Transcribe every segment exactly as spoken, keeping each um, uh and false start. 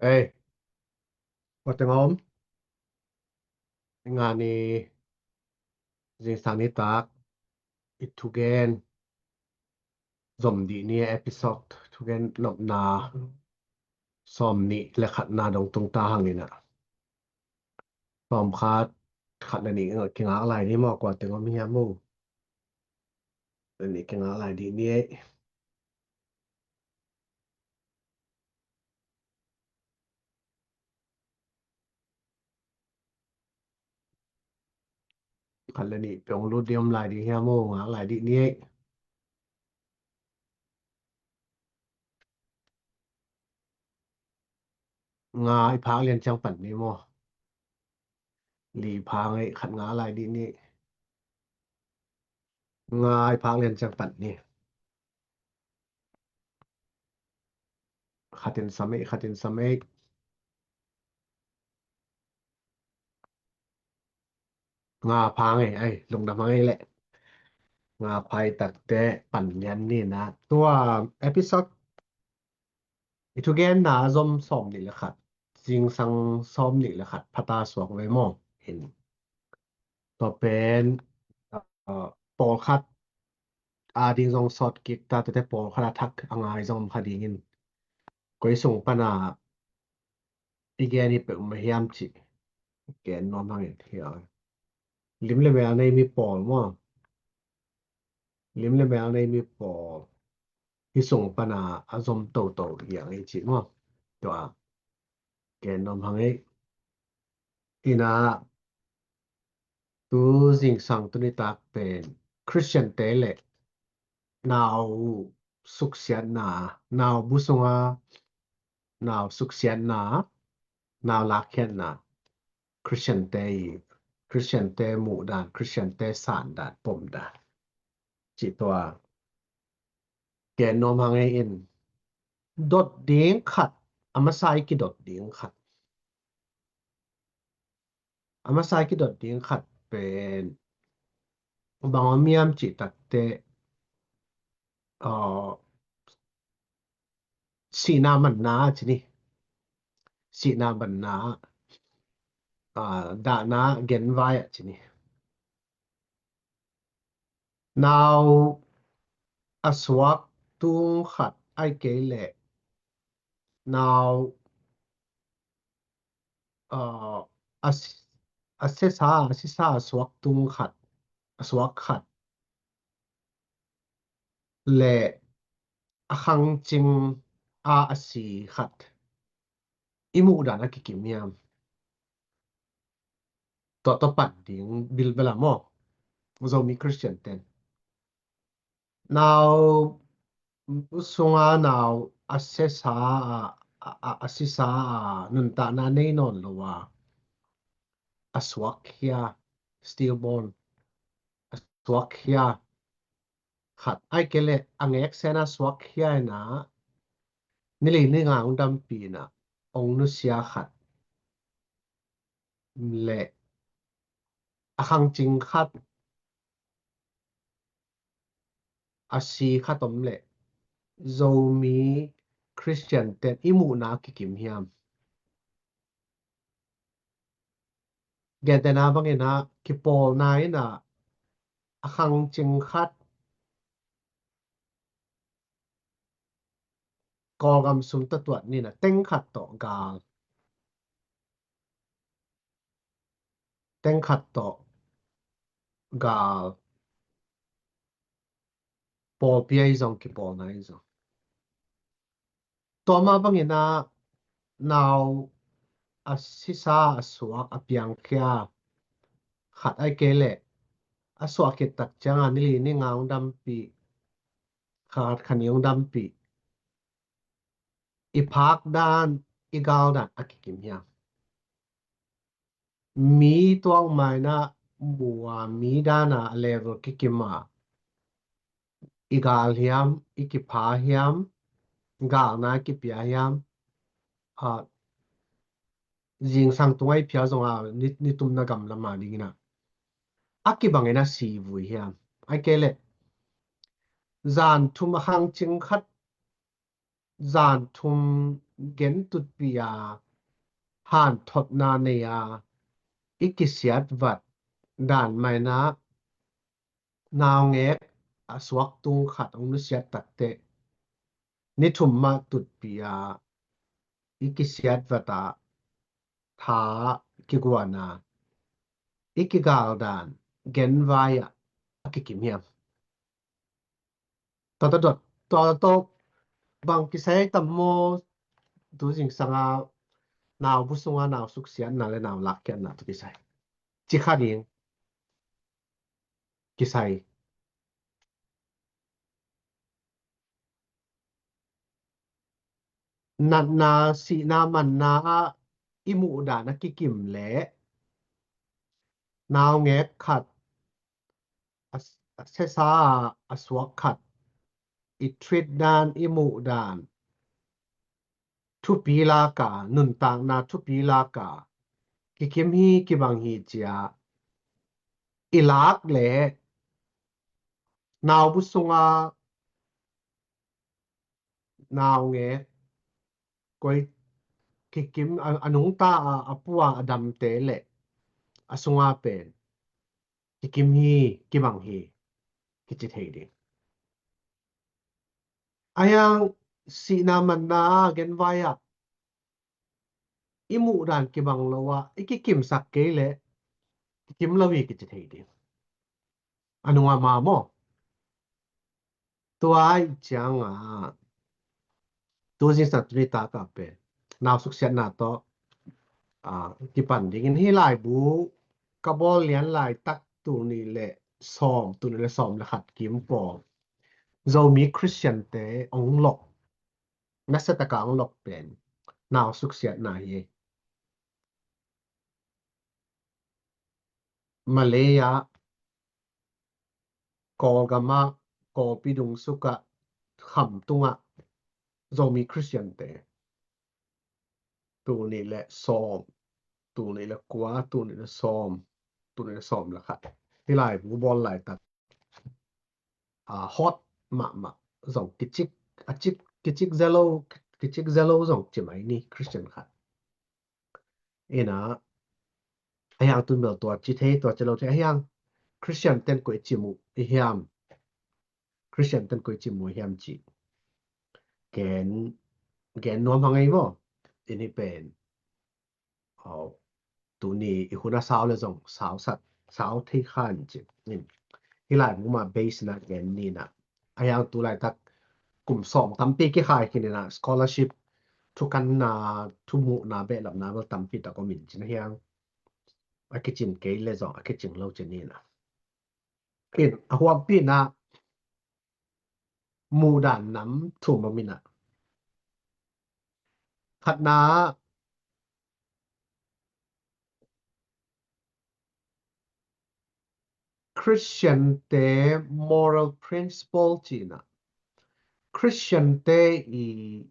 Ei, kua teng om? Nga ni, zingsang nitak i thugen zom dih ni, episode thugen nopna sawm nih le khatna dong tung ta hang ina. Sawm khat, khat le nih kingak lai ni maw, kua teng om hiam maw? Le nih kingak lai dih ni ei. Khat le nih peuh lut dih om lai dih hiam maw, ngak lai dih ni ei. Nga i phak lian ciang pan ni maw? Li phak ei, khat ngak lai dih ni. Nga i phak lian ciang pan ni. Khatin sam ei, khatin sam ei. Nga phak ei, ei, lungdam hang ei leh. Nga phak ei takte pan lian ni na. Tua episode i thugenna zom sawm nih le khat, zingsang sawm nih le khat phata suak ve maw? Hin. Tua pen, ah, pawlkhat a ding zong sawt kik ta, tuate pawlkhat a thak a ngai zong om kha dingin. Koi sung pana i gen hi peuhmah hiam cih gen nuam hang in hi a. Lim le mel nei mi pawl maw? Lim le mel nei mi pawl hi sung pana a zom toto hi ang ei cih maw? Tua gen nuam hang ei. Ina, tu zingsang tu nitak pen Christian te le nau suksiatna, nau bu sunga nau suksiatna, nau lakkhiatna, Christian te i, Christian te muh dan, Christian te san dan, pom dan, cih tua gen nuam hang ei in. Dot ding khat, a masa i kidot ding khat. A masa i kidot ding khat pen bang om hiam cih takte, ah, sihna manna ci ni. Sihna manna, ah, dahna genvai ah ci ni. Nau a suak tung khat ai kei leh nau, ah, a si-, a sesa, a sisa a suak tung khat, a suak khat le a khangcing a a si khat i muh dan a kikim hiam? Tua tua pan ding bilbel a maw, Zomi Christian ten. Nau sunga nau a sesa a, a, a, a sisa a nuntakna nei nawn lo a, a suakkhia, stillborn, a suakkhia khat ai kei leh a ngeksen a suakkhia ina, nili ni nga ong dampi ina, ong nusia khat le a khangcing khat, a si khat om leh Zomi Christian ten i muhna kikim hiam? Gentehna bangin a kipawlna ina a khangcing khat Kawlgam sum tawh tuat nina, teng khat tawh gal. Teng khat tawh gal. Pawlpi ahi zong, kipawlna ahi zong. Tua mah bangin a nau a sisa a suak a piangkhia khat ai kei leh a suak khit tak cianga nili ni nga ong dampi, khat khat ni ong dampi, i phak dan, i gal dan a kikim hiam? Mi tuang maina bua, mi dana a level kikim a i gal hiam, i kipha hiam, galna i kipia hiam? A, zingsang tunga i phia zonga ni, nitumna gam lama dingina a kibangin a si vui hiam? Ai kei leh zan thum a khangcing khat zan thum gen tutpih a, hanthotna nei a, i kisiat vat dan mah in ah naungek a suak tung khat hong nusiat takteh ni thum mah tutpih a, i kisiat vat a, tha kiguan a, i kigal dan genvai ah a kikim hiam? Tua tawh dot, tua tawh bang kisai tam maw? Tu zingsang a nau bu sung a nau suksiatna le nau lakkhiatna tawh kisai, ci kha ding. Kisai. Natna, sihna, manna ah i muhdan a kikim leh naungek khat, a, a sesa a suak khat, i treat dan, i muhdan thupi lak a, nuntakna thupi lak a, kikim hi, kibang hi ci a i lak leh nau bu sung a naungek, koi kikim a, a nungta a, a pua a damte leh a sung a pen kikim hi, kibang hi, kici thei ding. Ahi hang sihna, manna a genvai ah i muhdan kibang lo a i kikimsak kei leh kikim lo hi, kici thei ding. A nung a ma maw? Tua ahih ciang a, tu zingsang tu nitak a pen nau suksiatna tawh, a, kipan dingin, hih laibu ka bawl lian laitak, tul nih le sawm, tul nih le sawm le khat kim pawl Zomi Khristiante hong lok, nasia tak a hong lok pen nau suksiatna hi. Malay ah, Kawlgam ah, Kawlpi dungsuk ah, Khamtung ah Zomi Khristiante tul nih le sawm, tul nih le kua, tul nih le sawm, tul nih le sawm le khat, hih laibu bawl laitak, a, hot mahmah zong kicik, a cik, kicik zia lo, kicik zia lo zong ci mai ni, Khristian khat. Ina, ahi hang tun bel tua ci thei, tua ci lo thei, ahi hang Khristianten koi cim uh i hiam? Khristianten koi cim uh i hiam ci gen, gen nuam hang ei maw? Ini pen, aw, tuni i hun a sau le zong sau sat, sau thei khan ci. Hih laibu mah base na gen ni na. Ahi hang tu laitak kum sawm tampi kikhai khin ina, scholarship, thukanna, thumuhna, behlapna bel tampi tak om in cin ahi hang a kicin kei le zong a kicin lo cin ina. In a huampihna muhdan nam thum om ina. Khatna, Khristiante moral principle cihna, Khristiante i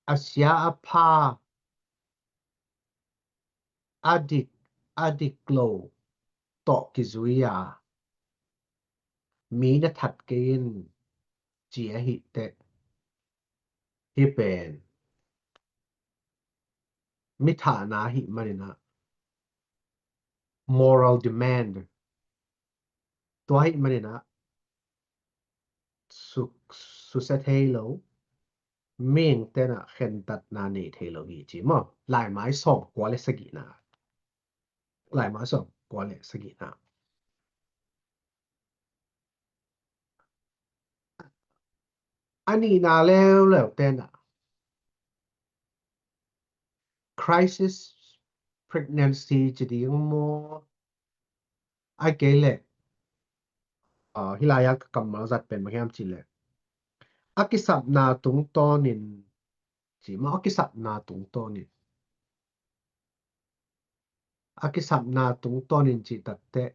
a sia a pha, a dik, a dik lo tawh kizui a, mi na that kei in ci ahi teh, hih pen mi thahna ahi manin ah, moral demand, tua ahi manin ah su, susia thei lo, mihingte na khentatna nei thei lo hi ci maw? Laimai sawm kua le sagihna. Laimai sawm kua le sagihna. A nihna leuleu tena, crisis pregnancy ci ding maw? Ahih kei leh, ah, hih lai-ah ka kammal zat pen bang hiam cih leh, a kisapna tungtawnin, ci maw, a kisapna tungtawnin, a kisapna tungtawnin cih takteh,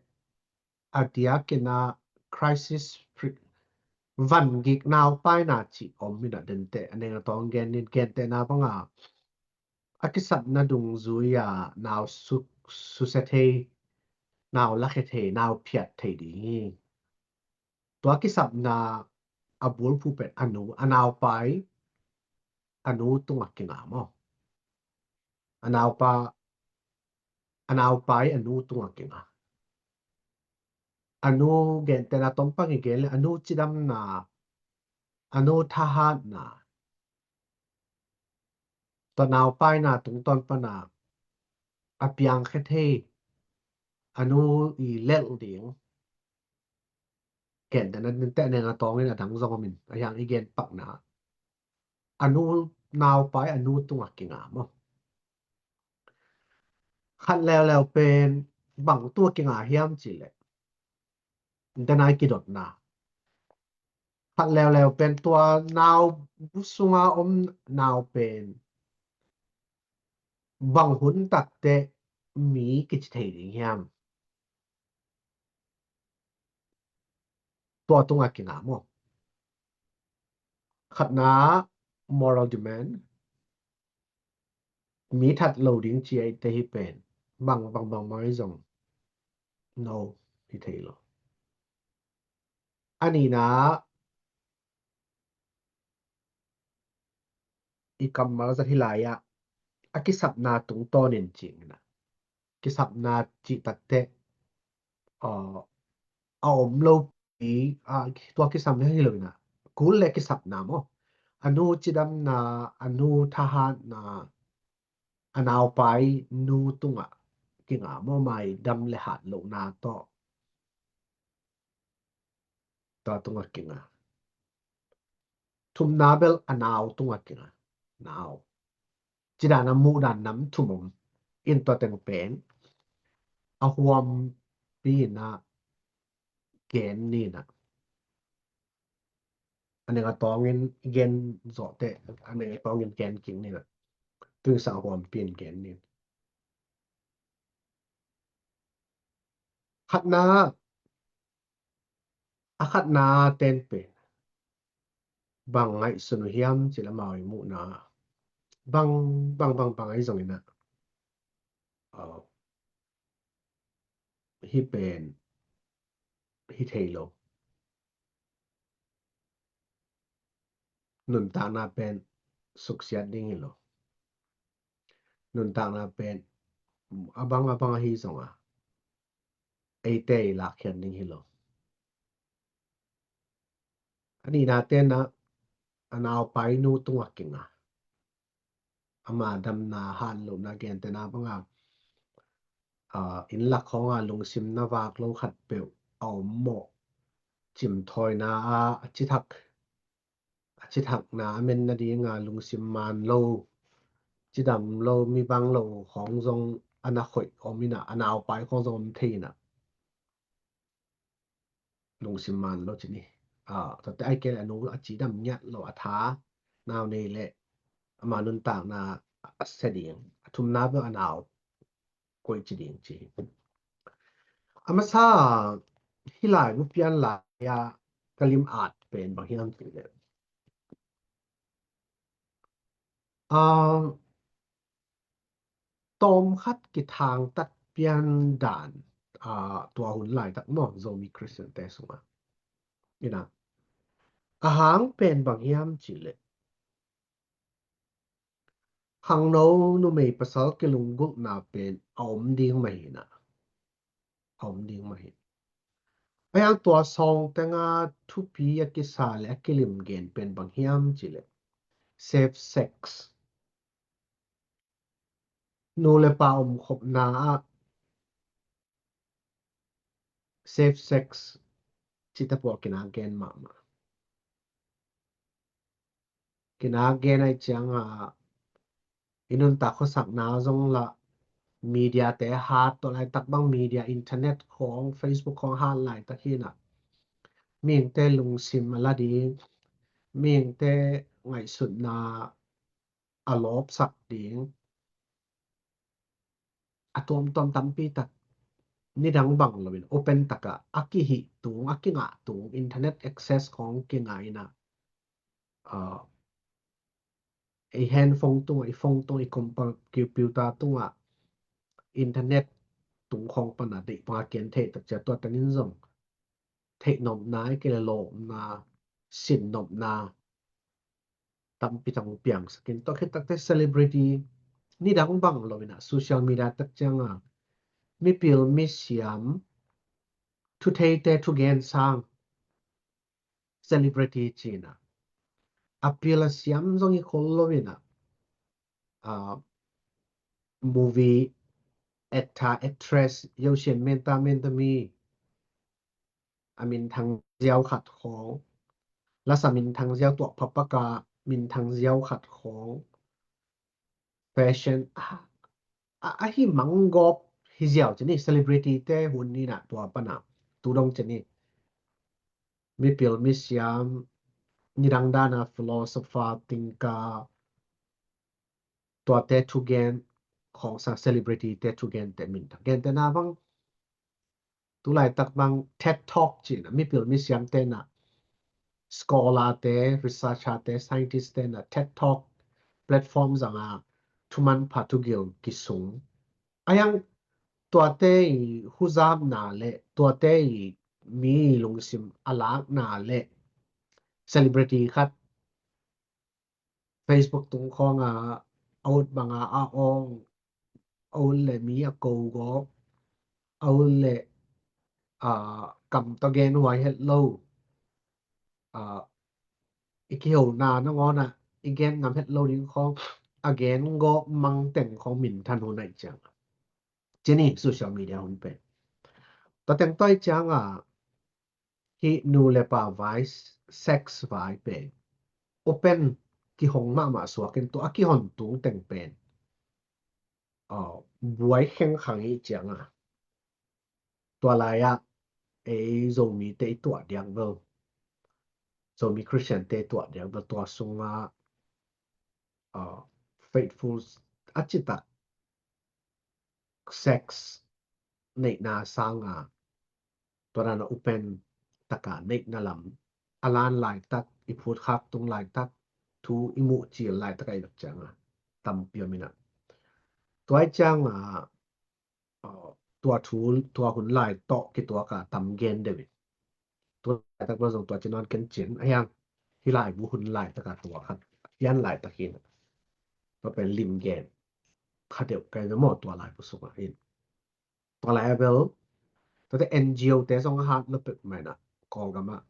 a diakin ah crisis pre-, vangik naupaina cih om in ah, denteh a neng a tawng gen in, gentehna banga a kisapna dungzui-a nau su, susia thei, nau lakhia thei, nau phiat thei ding hi. Tua kisapna a bulphuh pen a nu, a naupai, a nu tungah kinga maw? A naupa, a naupa i a nu tungah kinga. A nu gentehna tom pan i gen le a nu cidamna, a nu thahatna, tua naupaina tungtawn pana a piangkhia thei a nu i lelh ding. Gentehna dingte a neng a tawngin a dang zong om in a hiang i gen pakna a nu, naupa i a nu tungah kinga maw? Khat leuleu pen bang tungah kinga hiam cih leh, dena i kidotna, khat leuleu pen tua nau bu sunga om nau pen bang hun takteh mi kici thei ding hiam? Tua tungah kinga maw? Khatna, moral demand, mi that lo ding ci a i te hi pen bang bang bang bang i zong no hi thei lo. A nihna, i kammal zat hi lai-ah a kisapna tungtawnin cih na, kisapna cih takteh, uh, a om lo pi, uh, tua kisam hi lo ina, kul le kisapna maw? A nu cidamna, a nu thahatna, a naupa i nu tungah kinga maw, mai dam le hat lohna tawh. Tua tungah kinga. Thumna bel a nau tungah kinga. Nau. Cidana muhdan nam thum om in tua teng pen a huampi ina gen nina. A neng a tawngin gen zawhte, a neng a tawngin gen kik nina. Tuisa a huampi in gen nina. Khatna, a khatna ten pen bang ngaihsun uh hiam cih leh amau i muhna bang bang bang bang ahi zongin ah, uh, hih pen hi thei lo. Nuntakna pen suksiat ding hi lo. Nuntakna pen a bang a bang ahi zongin eite i lakkhiat ding hi lo. A nihna ten ah a naupa i nu tungah kinga. Ama damna, hanlohna, gentehna bangin, ah, inn lak khawngah lungsim na vak lo khatpeuh a om maw? Cimthawina ah a cithak, a cithakna a men nadinga lungsim man lo, cidam lo, mi bang lo khawng zong a na khoih om ina, a naupa i khawng zong om thei ina. Lungsim man lo ci ni. Ah, tuate ahih kei leh a nu a cidam ngiat lo, a tha nau nei leh ama nuntakna a sia ding, a thumna bel a nau koih ci ding ci. A masa hih laibu pian lai-a ka lim at pen bang hiam cih leh, ah, tawmkhat kithangtat piandan, ah, tua hun laitak maw, Zomi Khristiante sungah ina, a hang pen bang hiam cih leh, khangno numei pasal kilunggulhna pen a om ding mah hi ina. A om ding mah hi. A hiang tua sawng tenga thupi a kisa le a kilim gen pen bang hiam cih leh safe sex. Nu le pa omkhopna ah safe sex cihte pawh kinak gen mahmah. Kinak gen ahih ciangin i nuntak khuasakna zong lah, media te hat tawh laitak bang, media, internet khawng, Facebook khawng hat laitak hi ina, mihingte lungsim a la ding, mihingte ngaihsutna a lawpsak ding, a tuamtuam tampi tak nidang bang loin open takah a kihih tung, a kingah tung, internet access khawng kingah ina, ah, i handphone tungah, i phone tungah, i computer tungah, internet tung khawng pana deih panga kian theih tak ciang tua tengin zong theih nopna, ahih kei leh lawpna, sin nopna, tampi tak piangsak in, tua khit takte celebrity nidang bang lo in ah social media tak ciang a mipil misiam thutheite thugen sang celebrity ci in ah a pil a siam zong hi khol lo in ah, ah, movie actor, actress, yosian menta menta mi a minthang ziau khat khawng, lasa minthang ziau, tuak phapak a minthang ziau khat khawng, fashion a, a, a hi manggawp hi ziau ci ni, celebrity te hun ni na tua pana tu dong ci ni. Mipil misiam, nidang dana philosopher, tingka, tuate thugen khawng sang celebrity te thugen te minthang. Gente na bang, tulaitak bang TED Talk ci in ah mipil misiam te na, scholar te, researcher te, scientist te na TED Talk platform zang a thumanpha thugil kisung. A hiang tuate i huzapna le tuate i mi lungsim a lakna le celebrity khat Facebook tung khawng a, a ut bang a a awng, a ut le mi a ko gawp, a ut le, a, kam tawh gen huai het lo, a, i kihona nangawn ah i gen ngam het lo ding khawng a gen gawp mang teng khawng minthan hun aih ciang ci ni, social media hun pen. Tua teng tua aih ciang a hih nu le pa vai, sex vai pen open kihong mahmah suak in, tua a kihon tung teng pen, aw, buai khengkhang hi ciang a, tua lai ah ei Zomite i tuah diak bel, Zomi Christian te i tuah diak bel, tua sung a, aw, faithful a cih tak sex neihna sang a, tua dan a open tak a neihna lam a lan laitak, i phutkhak tung laitak, thu i muh cil laitak a i lak ciang a tampi om in ah, tua aih ciang a, aw, tua thu, tua hun lai tawh kituak a tam gen deuh in. Tua laitak bel zong tua ci nawn ken cin, a hiang hih laibu hun laitak a tua khat, a pian laitak hi in ah, tua pen lim gen kha deuh kei ve maw, tua laibu sung ah in. Tua lai a bel, tuate NGO te zong a hat lo pek mai in ah, Kawlgam ah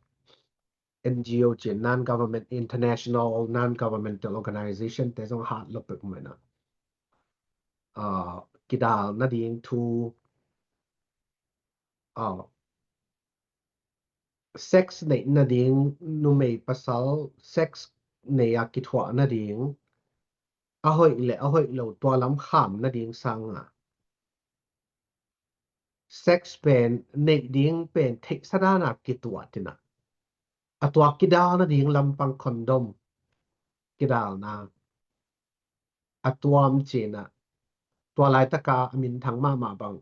NGO ci, non-government, international non-governmental organization te zong a hat lo pek mai in ah, ah, kidal nading thu, ah, sex neih nading, numei pasal sex nei a kithuah nading, a hoih le a hoih lo tua lam kham nading sang a, sex pen neih ding pen theihsa dan a kituah in ah, a tua kidal nading lampang condom kidalna a tuam ci in ah, tua laitak a a minthang mahmah bang,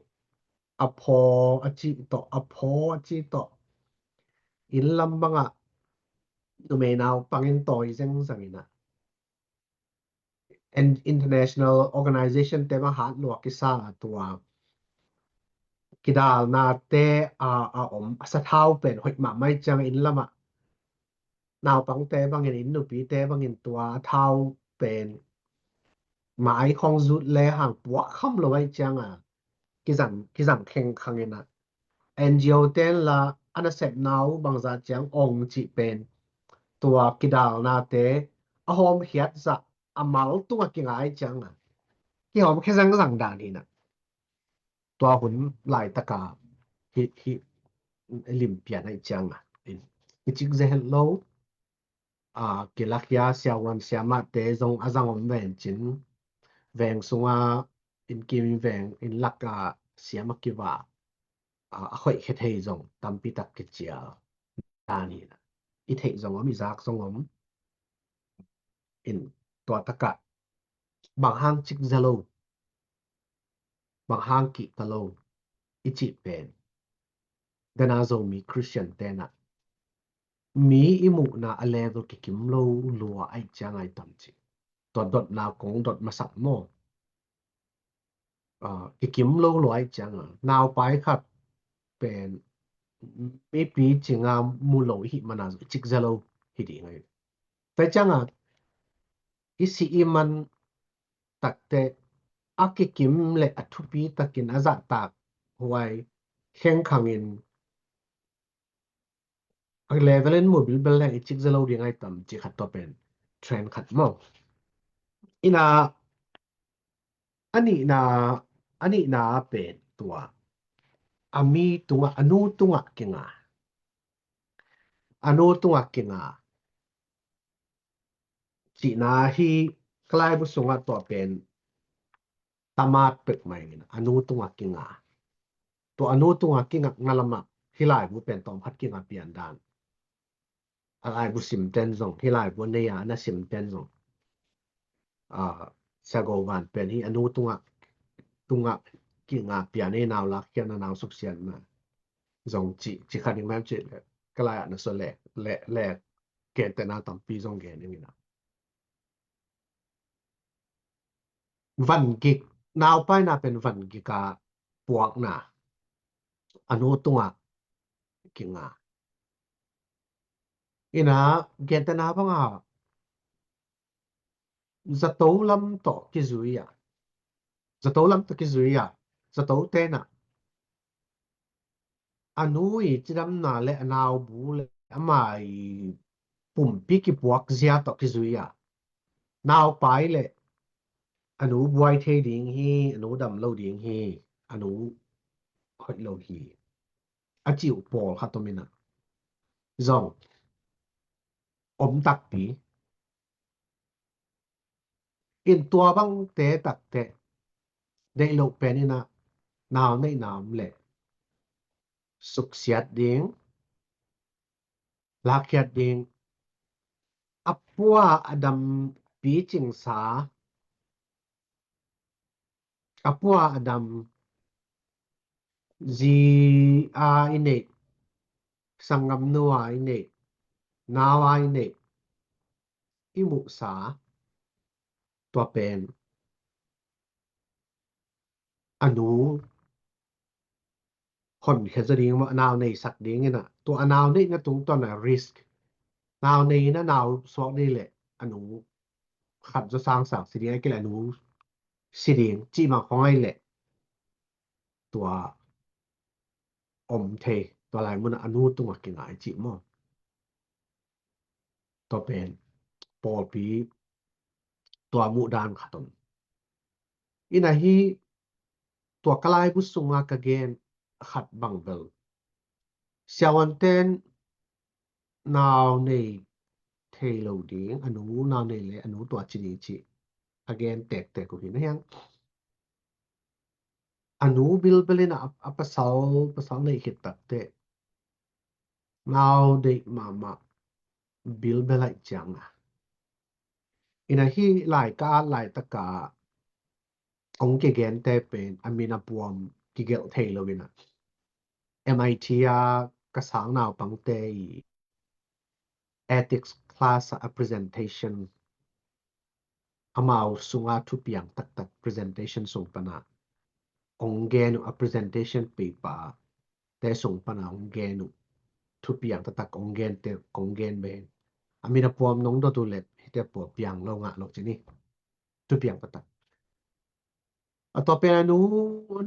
a phaw a cih tawh, a phaw a cih tawh, inn lam bang ah numei naupang in tawi zengzang in ah, en-, international organization te bang hat lua kisa a, tua kidalna te a, a om, a sathau pen hoih mahmah aih ciang a, inn lam ah naupangte bangin, inn nupite bangin tua a thau pen mai khawng zut le hang puak kham lo aih ciang a, kizang, kizang khengkhang in ah, NGO ten la a nasepna uh bangzah ciang ong cih pen, tua kidalnate a hawmkhiat zah a mal tungah kingai ciang a, kihawmkhia zangzang dan hi in ah, tua hun laitak a hih, hih lim pian aih ciang a, in, i cik ze het lo, a, kilakhia siavuan siamahte zong a zang om ven cin, veng sung a, inn kim veng, inn lak a siam a kiva, a, a khoih khia thei zong tampi tak kicial dan hi in ah, i theih zong om, i zak zong om. In, tua tak ah bang hang cik ze lo, bang hang kihta lo i cih pen, dana Zomi Christian ten ah mi i muhna a level kikim lo lua aih ciang a i tam ci. Tua dotna kong dot masak maw, a, kikim lo lua aih ciang a, naupai khat pen mipi cing a mu lo i hih man a, cik ze lo hi ding ahi. Tua ciang a, i sih i man takteh a kikim le a thupi takin a zahtak huai khengkhangin a level in mu bilbel le i cik zalo ding ai tam ci khat tua pen trend khat maw. Ina a nihna a nihna pen tua a mi tungah a nu tungah kinga a nu tungah kinga cihna hi. Ka laibu sungah tua pen tamat pek mai in a nu tungah kinga tua a nu tungah kingakna lamah hi laibu pen tawm khat kinga pian dan a laibu simten zong hi laibu a nei a na simten zong a sagovan pen hi a nu tungah tungah kinga pian ei nau lakkhiatna nau suksiatna zong ci ci khat ding mem ci le ka lai ah na so le le le kentena tampi zong gen ing ina van gik naupaina pen van gik a puakna a nu tungah kinga ina gentena banga zato lam tawh kizui a zato lam tawh kizui a zato tena a nu i cidamna le a naubu le ama i pumpi kipuak zia tawh kizui a naupai le a nu buai thei ding hi a nu dam lo ding hi a nu hoih lo hi a ciu pawl khat om ina zong om takpi in tua bangte takteh deih loh pen ina nau neih na om le suksiat ding lakkhiat ding a pua a dam picingsa a pua a dam zi a i neih sanggamnu a i neih nau a i neih i muhsa tua pen a nu honkhia zaw ding maw a nau neisak ding ina tua a nau neihna tungtawn a risk nau nei ina nau suak ding le a nu khat zaw sangsang si ding a kile a nu si ding cih mah khong ai le tua om thei tua lai munah a nu tungah kingai cih maw tua pen pawlpi tua muhdan khat om ina hi tua ka laibu sunga ka gen khat bang bel siavuanten nau nei thei lo ding a nu nau nei le a nu tua ci ding cih a gen tektek uh hi na hiang a nu bilbel in a pasal pasal nei khit takteh nau deih mahmah bilbel aih cianga ina hi lai ka at laitaka ong kigente pen a min a puam kigelh thei lo ina M I T a ka sang naupangte i ethics class a presentation amau sunga thupiang taktak presentation sung pana ong gen uh a presentation paper te sung pana ong gen uh thupiang taktak ong gen te ong gen ben a min a puam nong dot uh le hite pua piang lo ngah lo cini thupiang taktak a tua pen a nu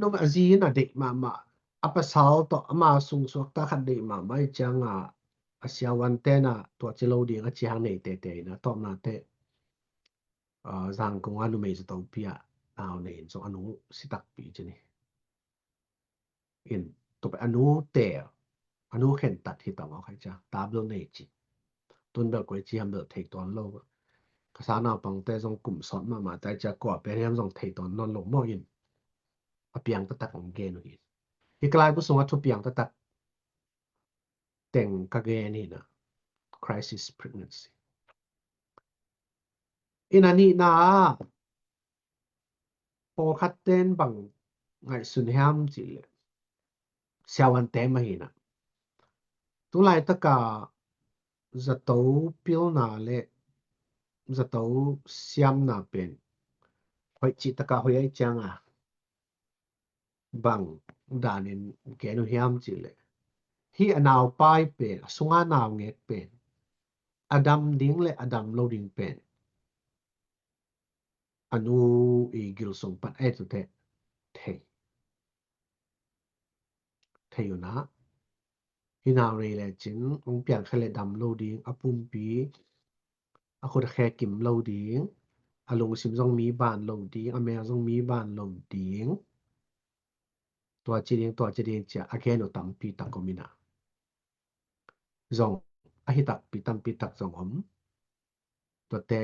nu a zi in a deih mahmah a pasal tawh ama sungsuak ta khat deih mahmah i cianga a siavuan tena tua ci lo ding a ciang nei tete in a tawpna te zangkong a numei zato pia nau nei in zong a nu sitakpi cini in tupe a nu te a nu khentat hi tawh mawk hai cia tabel nei ci tun bel koi ci ham bel thei tuan lo ka sa naupangte zong kum sawt mahmah tai cia kua pen hiam zong thei tuan nawn lo maw in a piang taktak ong gen uh hi hi ka laibu sungah thu piang taktak teng ka gen hi na crisis pregnancy in a nihna ah pawlkhat ten bang ngaihsun hiam cih leh siavuante mah hi na tulaitaka zato pilna le zato siamna pen hoih cih taka hoih aih cianga bang danin gen uh hiam cih leh hi a naupai pen a sunga naungek pen a dam ding le a dam lo ding pen a nu i gil sung pan ai tu te thei. Thei uh na. Hi nau nei le cin, hong piang kha le dam lo ding, a pumpi, a khut a khe kim lo ding, a lungsim zong mi ban lo ding, a mel zong mi ban lo ding. Tua ci ding, tua ci ding cia, a gen uh tampi tak om ina. Zong, a hi takpi tampi tak zong om. Tuate,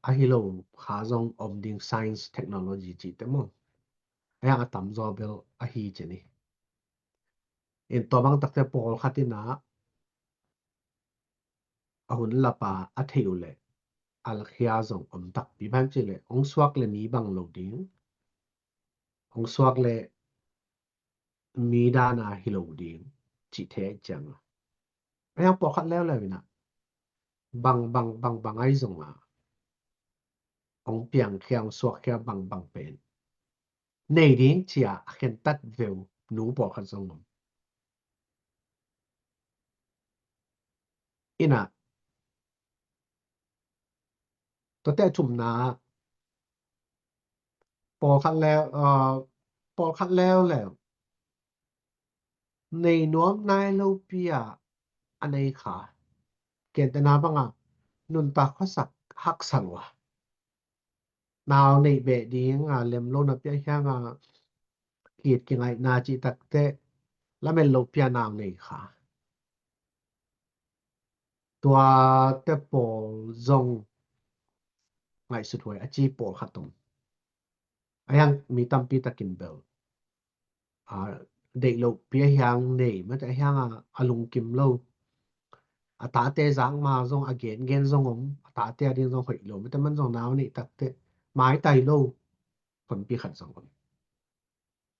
a hi lo kha zong om ding science technology ci te maw. A yang a tam zaw bel a hi ci ni. In tua bang takte pawlkhat ina, a hun lapa a thei uh le, a lakhia zong om takpi bang ci le, hong suak le mi bang lo ding. Hong suak le mi dana hi lo ding, ci thei ciang a. A yang pawlkhat leuleu ina, bang, bang, bang, bang ai zong a. Hong piang khia, hong suak khia bang, bang pen. Nei ding cia, a khen tat veu, nu pawlkhat zong om. Ina, tuate a thumna, pawlkhat leu, aa, pawlkhat leuleu. Nei nuam nai lo pi a, a nei kha. Kentena banga, nuntak khuasak haksa lua. Nau nei beh ding a, lem lo na pi a hiang a, kit kingaihna ci takte, lamen lo pi a nau nei kha. Tuate pawl zong ngaihsut huai a ci pawlkhat om. A hiang mi tampi takin bel. A, deih lo pi a hiang nei, mate a hiang a, a lungkim lo. A tate zak ma zong a gen gen zong om, a tate a ding zong hoih lo, mate man zong nau nei takte, maitai lo, honpi khat zong om.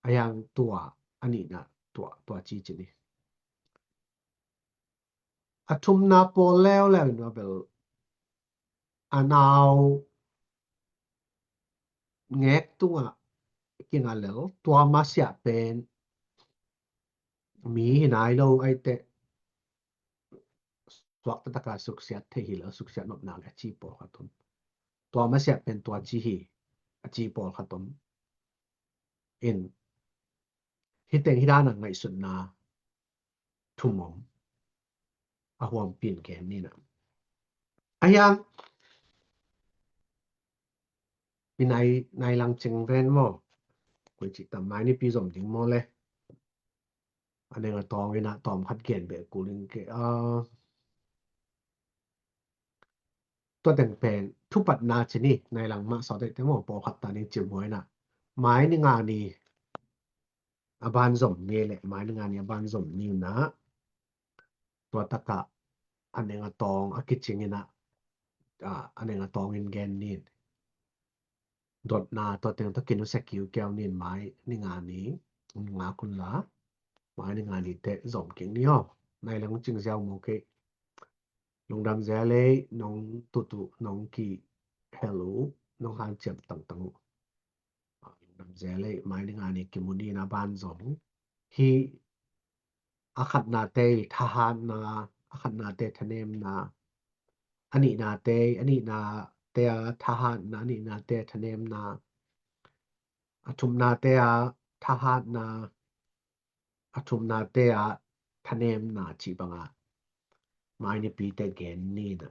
A hiang tua, a nihna tua, tua ci ci ni. A thumna pawl leuleu in a bel a nau ngek tungah kinga lel, tua masiah pen mi hi nai lo ai teh suak taktak a suksiat thei hi lo, suksiat nopna le a ci pawlkhat om. Tua masiah pen tua ci hi, a ci pawlkhat om. In, hi teng hi dan a ngaihsutna thum om. A huampin gen ni na. A hiang, i nai, nai lang cing ven maw. Koi ci tam mai ni pi zom ding maw le. A neng a tawng ina tawm khat gen beh kul ing ke. Ah, tua teng pen, thupatna ci ni, nai lang mah sawt te maw, pawlkhat ta ning ci buai na. Mai ni nga ni, a ban zom ni le, mai ni nga ni a ban zom ni na. Tua takah, a neng a tawng, a kicing ina, ah, a neng a tawng in gen ni. Dotna tua teng tawh kinusia kiukiau nin mai ni nga ni, nga kun la, mai ni nga ni teh zom kik ni aw. Nai lang cing ziau maw kei. Lungdam zel ei, nong tutu, nong kihel uh, nong hanciam tangtang uh. Lungdam zel ei, mai ni nga ni kimu ni na ban zong. Hi a khatnate i thahatna, a khatnate thanemna, a nihnate, a nihnate a thahatna, a nihnate a thanemna, a thumnate a thahatna, a thumnate a thanemna cih banga mai nipite gen ni na.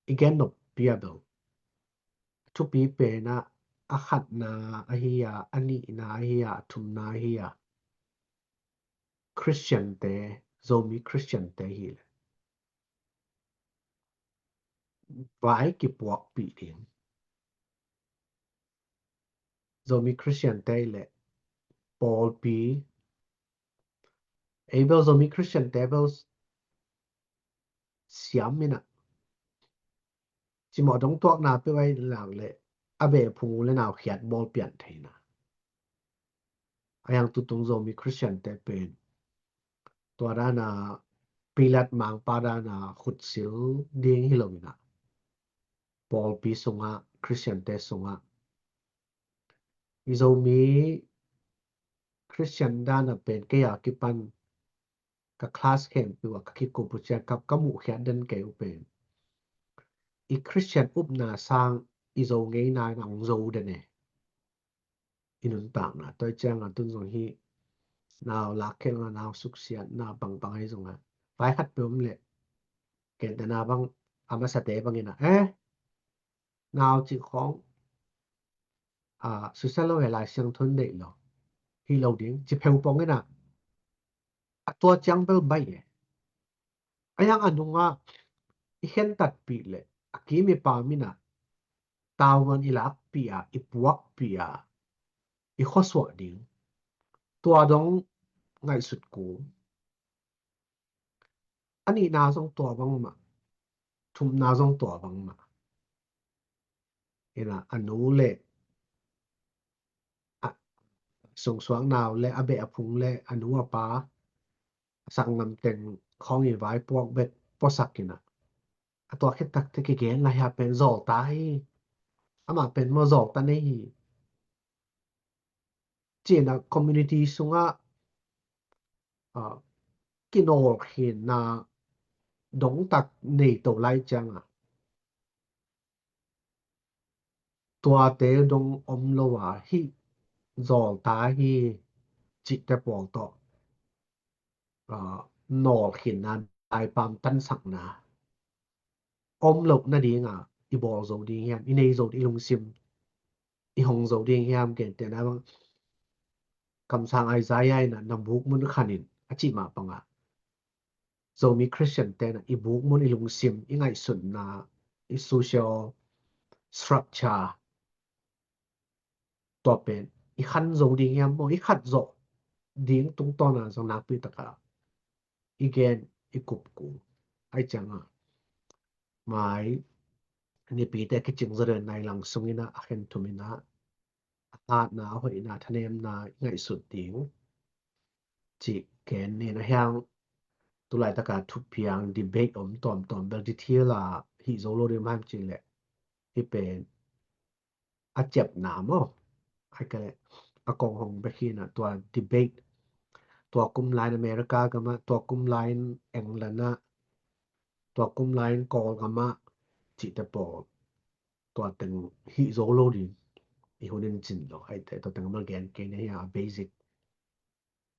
I gen nop pia bel. Thupi pena a khatna ahi a, a nihna ahi a, a thumna ahi a. Christian te, Zomi Christian te hi le. Vai kipuakpih ding. Zomi Christian te le pawlpi. Ei bel Zomi Christian te bel siam mina. Cimawh dong tuakna peuh ai lak le a ve phung u le nau khiat bawl pian theina. A yang tutung Zomi Christian te pen tua dana Pilat mangpa dana khutsil ding hi lo mina. Pawlpi sunga, Christian te sunga. I Zomi Christian dana pen kei a kipan ka class khempeuh a ka kikup uh ciang ka, ka muhkhiat den kei uh pen i Christian upna sang i zo ngeina in a hong zo den e. I nuntakna tua ciang a tun zong hi nau lakkhialna, nau suksiatna bangbang ahi zong a vai khat peuh om leh gentehna bang a masate bangin a eh nau cih khawng a susia lo he Lai Siangtho in deih lo hi lo ding ci pheu pong in a a tua ciang bel baih e. A hiang a nungah i khentatpih leh a kim i pam in a tauman i lakpih a i puakpih a i khuasuah ding tua dong ngaihsut kul. A nihna zong tua bangmah, thumna zong tua bangmah. Ina a nu le a sungsuak nau le a beh a phung le a nu a pa a sanggam teng khawng i vaipuak bek puasak ina a tua khit takte kigen lai ha pen zawlta hi. Amah pen maw zawlta nei hi. Cina community sungah a kinawlkhinna dongtak nei to lai cianga tuate dong om lo a hih zawlta hi cihte pawl tawh a nawlkhinna daipam tansakna om loh nadinga i bawl zo ding hiam, i nei zo ding, i lungsim i hong zo ding hiam, gentehna bang kamsang Isaiah ina na buk mun khanin a cih mah banga Zomi Christian tena i buk mun, i lungsim, i ngaihsutna, i social structure tua pen i khan zo ding hiam maw, i khat zawh ding tungtawna zong nakpi taka i gen i kupku ai cianga mai nipite kicing zaw den nai lang sungina a khen thumina a hatna a hoihna thanemna i ngaihsut ding cih ken nen a hiang tulaitaka thupiang debate om tawmtawm bel detail a hih zo lo ding maim cih leh hi pen a ciapna maw ai ka leh a kong hong bek hina tua debate tua kum lain America gamah tua kum lain England ah tua kum lain Kawl gamah cihte pawl tua teng hih zo lo ding i hunin cin lo aite tua teng mal gen kei na hi a basic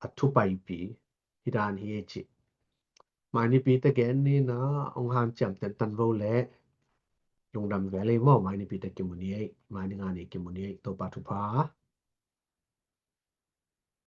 a thupaipi hi dan hi e cih. Mai nipite gen ni na ong han ciam ten tan vo le lungdam ve lei maw mai nipite kimu ni ei mai ni nga ni kimu ni ei Topa thupha